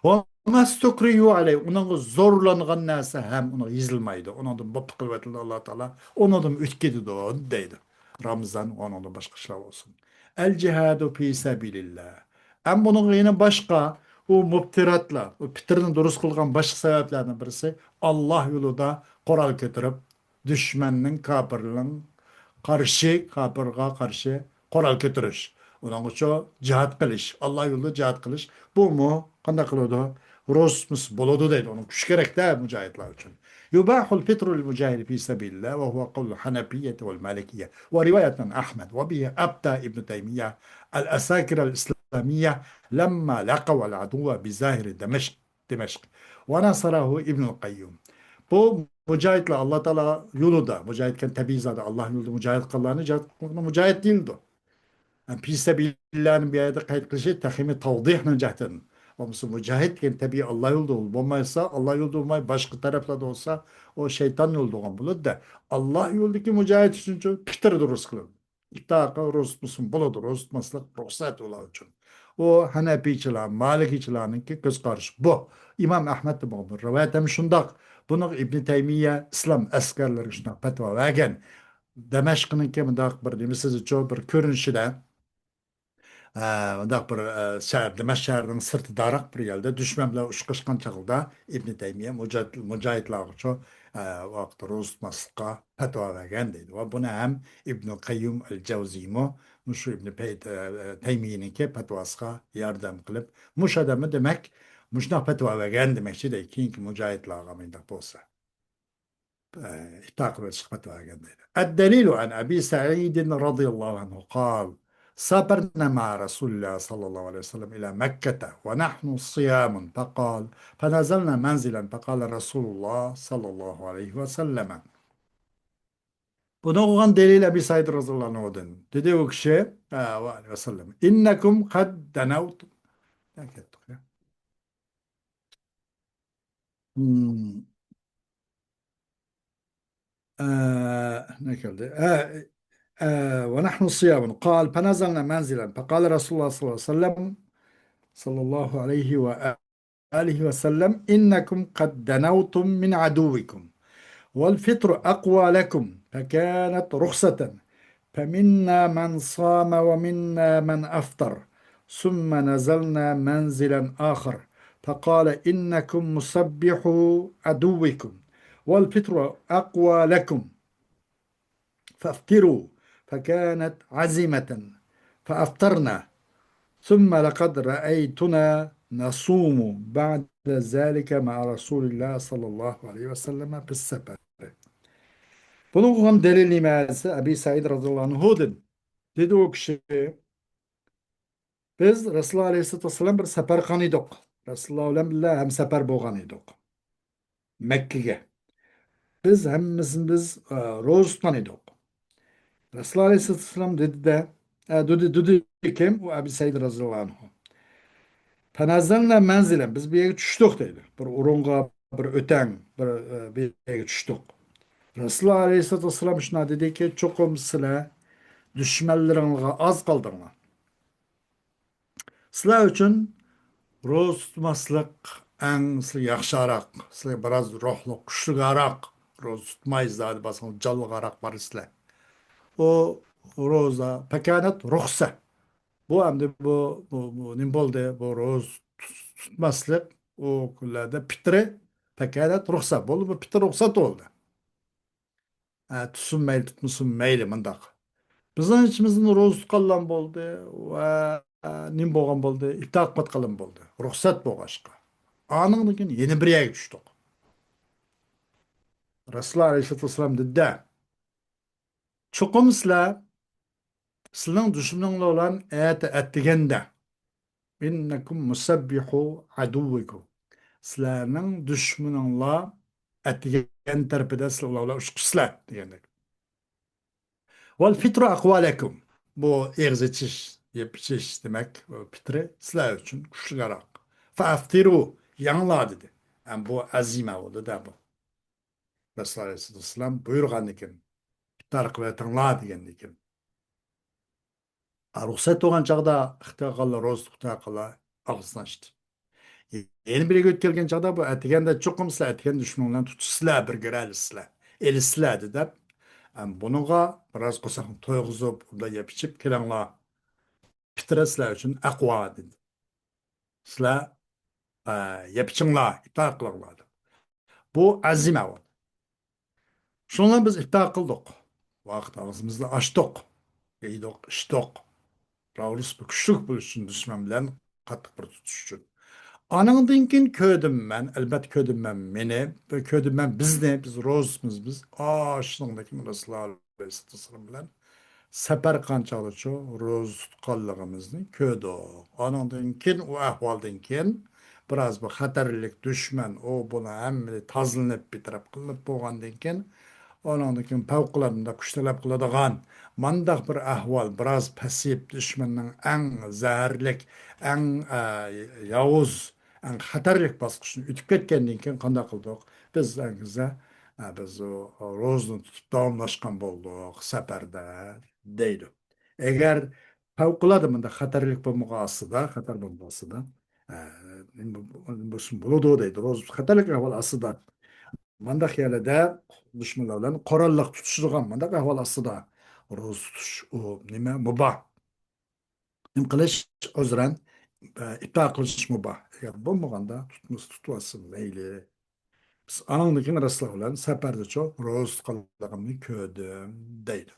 ۋە مەستۇكرىھۇ ئەلەيھ، ئۇنىڭغا زورلانغان نەرسە ھەم ئۇنىڭغا يېزىلمايدۇ. ئۇنىڭدىن مۇپتى قىلىۋېتىلىدۇ ئاللا تائالا، ئۇنىڭدىن ئۆتۈپ كېتىدۇ دەيدۇ. رامىزان ۋە ئۇنىڭدىن باشقا ئىشلار بولسۇن. ئەل جىھادۇ فى سەبىلىللاھ. ئەمما بۇنىڭغا يەنە باشقا، ئۇ مۇبتىراتلار، ئۇ پىتىرنى دۇرۇس قىلغان باشقا سەۋەبلەرنىڭ بىرسى، ئاللا يولىدا قورال كۆتۈرۈپ، دۈشمەننىڭ، كاپىرنىڭ قارشى، كاپىرغا قارشى قورال كۆتۈرۈش. ئۇنىڭغىچۇ جىھاد قىلىش، ئاللا يولىدا جىھاد قىلىش. بۇمۇ قانداق قىلىدۇ؟ روزا تۇتمىسا بولىدۇ دەيدۇ. ئۇنىڭ كۈچى كېرەكتە مۇجاھىدلار ئۈچۈن. يباح الفطر للمجاهد في سبيل الله وهو قول الحنفية والمالكية ورواية عن أحمد وبه أفتى ابن تيمية العساكر الإسلامية لما لقوا العدو بظاهر دمشق دىمەشق. ۋە نەسەرەھۇ ئىبنۇل قەييۇم. بۇ مۇجاھىدلار ئاللا تائالا يولىدا، مۇجاھىد دېگەن تەبىئىي زادى، ئاللا يولىدا مۇجاھىد قىلغانلارنى جىھاد، مۇجاھىد دېيىلىدۇ. يەنى پى سەبىلىللانى بۇ يەردە قەيت قىلىشى تېخىمۇ تەۋدىھ نىجاتىدىن. بولمىسا مۇجاھىد دېگەن تەبىئىي ئاللا يولىدا بولمايسا، ئاللا يولىدا بولماي، باشقا تەرەپلەردە بولسا، ئۇ شەيتان يولىدا بولغان بولىدۇ-دە. ئاللا يولىدىكى مۇجاھىد ئۈچۈن پىتىر دۇرۇس قىلىدۇ. ئىپتار قىلىپ روزا تۇتمىسىمۇ بولىدۇ، روزا تۇتماسلىق رۇخسەت ئۇلار ئۈچۈن. ئۇ ھەنەپىيچىلار، مالىكىيچىلارنىڭكى كۆز قارىشى بۇ. ئىمام ئەھمەدتىن بولغان بىر رىۋايەت ھەم شۇنداق. بۇنىڭغا ئىبنى تەيمىيە ئىسلام ئەسكەرلىرىگە شۇنداق پەتىۋا بەرگەن. دەمەشقنىڭكى مۇنداق بىر نېمىسىدىچۇ، بىر كۆرۈنۈشىدە، ئە، مۇنداق بىر، ئە، شەھەر، دىمەشق شەھىرىنىڭ سىرتىداراق بىر يەردە دۈشمەن بىلەن ئۇشقاشقان چاغدا ئىبنى تەيمىيە مۇجاھىد-، مۇجاھىدلارغىچۇ، ئە، ۋاقىتتا روزا تۇتماسلىققا پەتىۋا بەرگەن دەيدۇ. ۋە بۇنى ھەم ئىبنى قەييۇم ئەل جەۋزىيمۇ مۇشۇ ئىبنى پەي-، ئە، تەيمىيىنىڭكى پەتىۋاسىغا ياردەم قىلىپ، مۇشۇ ئادەممۇ دېمەك مۇشۇنداق پەتىۋا بەرگەن دېمەكچى دەيدۇ. كېيىنكى مۇجاھىدلارغا مۇنداق بولسا. ئىپتار قىلىۋېتىشقا پەتىۋا بەرگەن دەيدۇ. الدليل عن أبي سعيد رضي الله عنه قال: سافرنا مع رسول الله صلى الله عليه وسلم إلى مكة ونحن صيام، فقال: فنزلنا منزلا، فقال رسول الله صلى الله عليه وسلم. بۇنى ئوقۇغان دەلىل ئەبى سەئىد رەزىياللاھۇ ئەنھۇدىن. دېدى ئۇ كىشى، ئە، ۋە ئەلەيھى ۋەسەللەم، إنكم قد دنوتم. نەگە كەتتۇق يا؟ Hmm. ئە، نە كەلدى؟ ئە، ئە، ونحن صيام. قال: فنزلنا منزلا، فقال رسول الله صلى الله عليه وسلم، صلى الله عليه وآله وسلم: إنكم قد دنوتم من عدوكم، والفطر أقوى لكم، فكانت رخصة، فمنا من صام ومنا من أفطر، ثم نزلنا منزلا آخر، فقال: إنكم مصبحو عدوكم، والفطر أقوى لكم، فافطروا، فكانت عزيمة فأفطرنا ثم لقد رأيتنا نصوم بعد ذلك مع رسول الله صلى الله عليه وسلم في السفر. بۇنىڭغا دەلىل نېمە دېسە، ئەبى سەئىد رەزىياللاھۇ ئەنھۇدىن دېدى ئۇ كىشى، بىز رەسۇلۇللاھ ئەلەيھىسسالاتۇ ۋەسسالام بىر سەپەر قىلغان ئىدۇق. رەسۇلۇللاھ بىلەن بىللە ھەمسەپەر بولغان ئىدۇق مەككىگە. بىز ھەممىمىز، ئە، روزا تۇتقان ئىدۇق. رەسۇلۇللاھ ئەلەيھىسسالاتۇ ۋەسسالام دېدى-دە، ئە، دېدى، دېدىكىن، ئۇ ئەبى سەئىد رەزىياللاھۇ ئەنھۇ. فنزلنا منزلا، بىز بۇ يەرگە چۈشتۇق دەيدۇ. بىر ئورۇنغا، بىر ئۆتەڭ، بىر، ئە، بىر يەرگە چۈشتۇق. رەسۇلۇللاھ ئەلەيھىسسالاتۇ ۋەسسالام شۇنداق دېدىكى، چوقۇم سىلەر دۈشمەنلىرىڭلارغا ئاز قالدىڭلار. سىلەر ئۈچۈن روزا تۇتماسلىق ئەڭ سىلەرگە ياخشىراق، سىلەرگە بىراز روھلۇق، كۈچلۈكراق، روزا تۇتماي زادى بارسىڭىز جانلىقراق بارىسىلەر. ئۇ روزا، پەكانەت رۇخسە. بۇ ئەمدى بۇ، بۇ، بۇ نېمە بولدى؟ بۇ روزا تۇت-، تۇتماسلىق، ئۇ كۈنلەردە پىترى، پەكانەت رۇخسە. بولدى، بۇ پىترى رۇخسەت بولدى. ئە، تۇتسۇن مەيلى، تۇتمىسۇن مەيلى، مۇنداق. بىزنىڭ ئىچىمىزدىن روزا تۇتقانلار بولدى ۋە، ئە، نېمە بولغان بولدى؟ ئىپتار قىلىۋاتقانلار بولدى. رۇخسەت بولغاچقا. ئانىڭدىن كېيىن يەنە بىر يەرگە چۈشتۇق. رەسۇلۇللاھ ئەلەيھىسسالاتۇ ۋەسسالام دېدى-دە، چوقۇم سىلەر، سىلەرنىڭ دۈشمىنىڭلار بىلەن ئەتە ئەتىگەندە، إنكم مسبحو عدوكم، سىلەرنىڭ دۈشمىنىڭلار ئەتىگەن تەرىپىدە سىلەر ئۇلار بىلەن ئۇچقۇچىسىلەر دېگەندەك. والفطر أقوى لكم، بۇ ئېغىز ئېچىش، يەپ ئېچىش دېمەك، پىترى سىلەر ئۈچۈن كۈچلۈكراق. فأفطروا، يەڭلار دېدى. ھەم بۇ ئەزىمە بولدى-دە بۇ. رەسۇلۇللاھ ئەلەيھىسسالام بۇيرۇغاندىكىن، ئىپتار قىلىۋېتىڭلار دېگەندىكىن. ئا، رۇخسەت بولغان چاغدا ئىختىيار قىلغانلار، روزا ئىختىيار قىلغانلار ئاغزىنى ئاچتى. يەنە بىرىگە ئۆتكەلگەن چاغدا بۇ ئەتىگەندە چوقۇم سىلەر ئەتىگەن دۈشمىنىڭلارنى تۇتۇشسىلەر، بىرگە ئېلىشسىلەر، ئېلىشسىلەر دەپ، ھەم بۇنىڭغا بىراز قورساقنى تويغۇزۇپ، ئۇنداق يەپ ئىچىپ كېلىڭلار. پىترە سىلەر ئۈچۈن ئەقۋا دېدى. سىلەر، ئە، يەپ ئىچىڭلار، ئىپتار قىلىڭلار دەپ. بۇ ئەزىمە بولدى. شۇنىڭ بىلەن بىز ئىپتار قىلدۇق. ۋاقىت ئاغزىمىزنى ئاچتۇق. يېدۇق، ئىچتۇق. راۋۇرۇس بىر كۈچلۈك بولۇش ئۈچۈن، دۈشمەن بىلەن قاتتىق بىر تۇتۇش ئۈچۈن. ئانىڭدىن كېيىن كۆردۈم مەن، ئەلبەتتە كۆردۈم مەن مېنى، كۆردۈم مەن بىزنى، بىز روزىمىز، بىز ئاشۇنىڭدىن كېيىن رەسۇلۇللاھ ئەلەيھىسسالاتۇ ۋەسسالام بىلەن سەپەر قىلغان چاغدىچۇ روزا تۇتقانلىقىمىزنى كۆردۇق. ئانىڭدىن كېيىن، ئۇ ئەھۋالدىن كېيىن بىراز بۇ خەتەرلىك دۈشمەن، ئۇ بۇنى ھەممىنى تازىلىنىپ، بىتەرەپ قىلىنىپ بولغاندىن كېيىن، ئانىڭدىن كېيىن پەۋقۇلئاددە مۇنداق كۈچ تەلەپ قىلىدىغان، مانداق بىر ئەھۋال، بىراز پەسىيىپ، دۈشمەننىڭ ئەڭ زەھەرلىك، ئەڭ، ئە، ياۋۇز، ئەڭ خەتەرلىك باسقۇچنى ئۆتۈپ كەتكەندىن كېيىن قانداق قىلدۇق؟ بىز ئەڭگىزە، ئە، بىز ئۇ روزىنى تۇتۇپ داۋاملاشقان بولدۇق سەپەردە، دەيدۇ. ئەگەر پەۋقۇلئاددە مۇنداق خەتەرلىك بولمىغان ئاستىدا، خەتەر بولمىغان ئاستىدا، ئە، نېمە بولسۇن بولىدۇ دەيدۇ. روزا خەتەرلىك ئەھۋال ئاستىدا، مانداق يەرلەردە دۈشمەنلەر بىلەن قوراللىق تۇتۇشىدىغان مانداق ئەھۋال ئاستىدا روزا تۇتۇش ئۇ نېمە؟ مۇباھ. نېمە قىلىش؟ ئۆزرەن، ئە، ئىپتار قىلىش مۇباھ. ئەگەر بولمىغاندا تۇتمىسا تۇتۇۋالسۇن، مەيلى. بىز ئانىڭدىن كېيىن رەسۇلۇللاھ بىلەن سەپەردىچۇ روزا تۇتقانلىقىمنى كۆردۈم، دەيدۇ.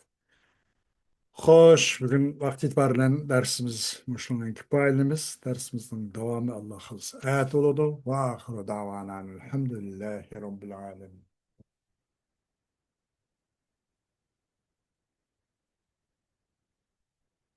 خوش، بۈگۈن ۋاقىت ئېتىبارى بىلەن دەرسىمىز مۇشۇنىڭ بىلەن كۇپايىلىنىمىز. دەرسىمىزنىڭ داۋامى ئاللا خالىسا ئەتە بولىدۇ. وآخر دعوانا أن الحمد لله رب العالمين.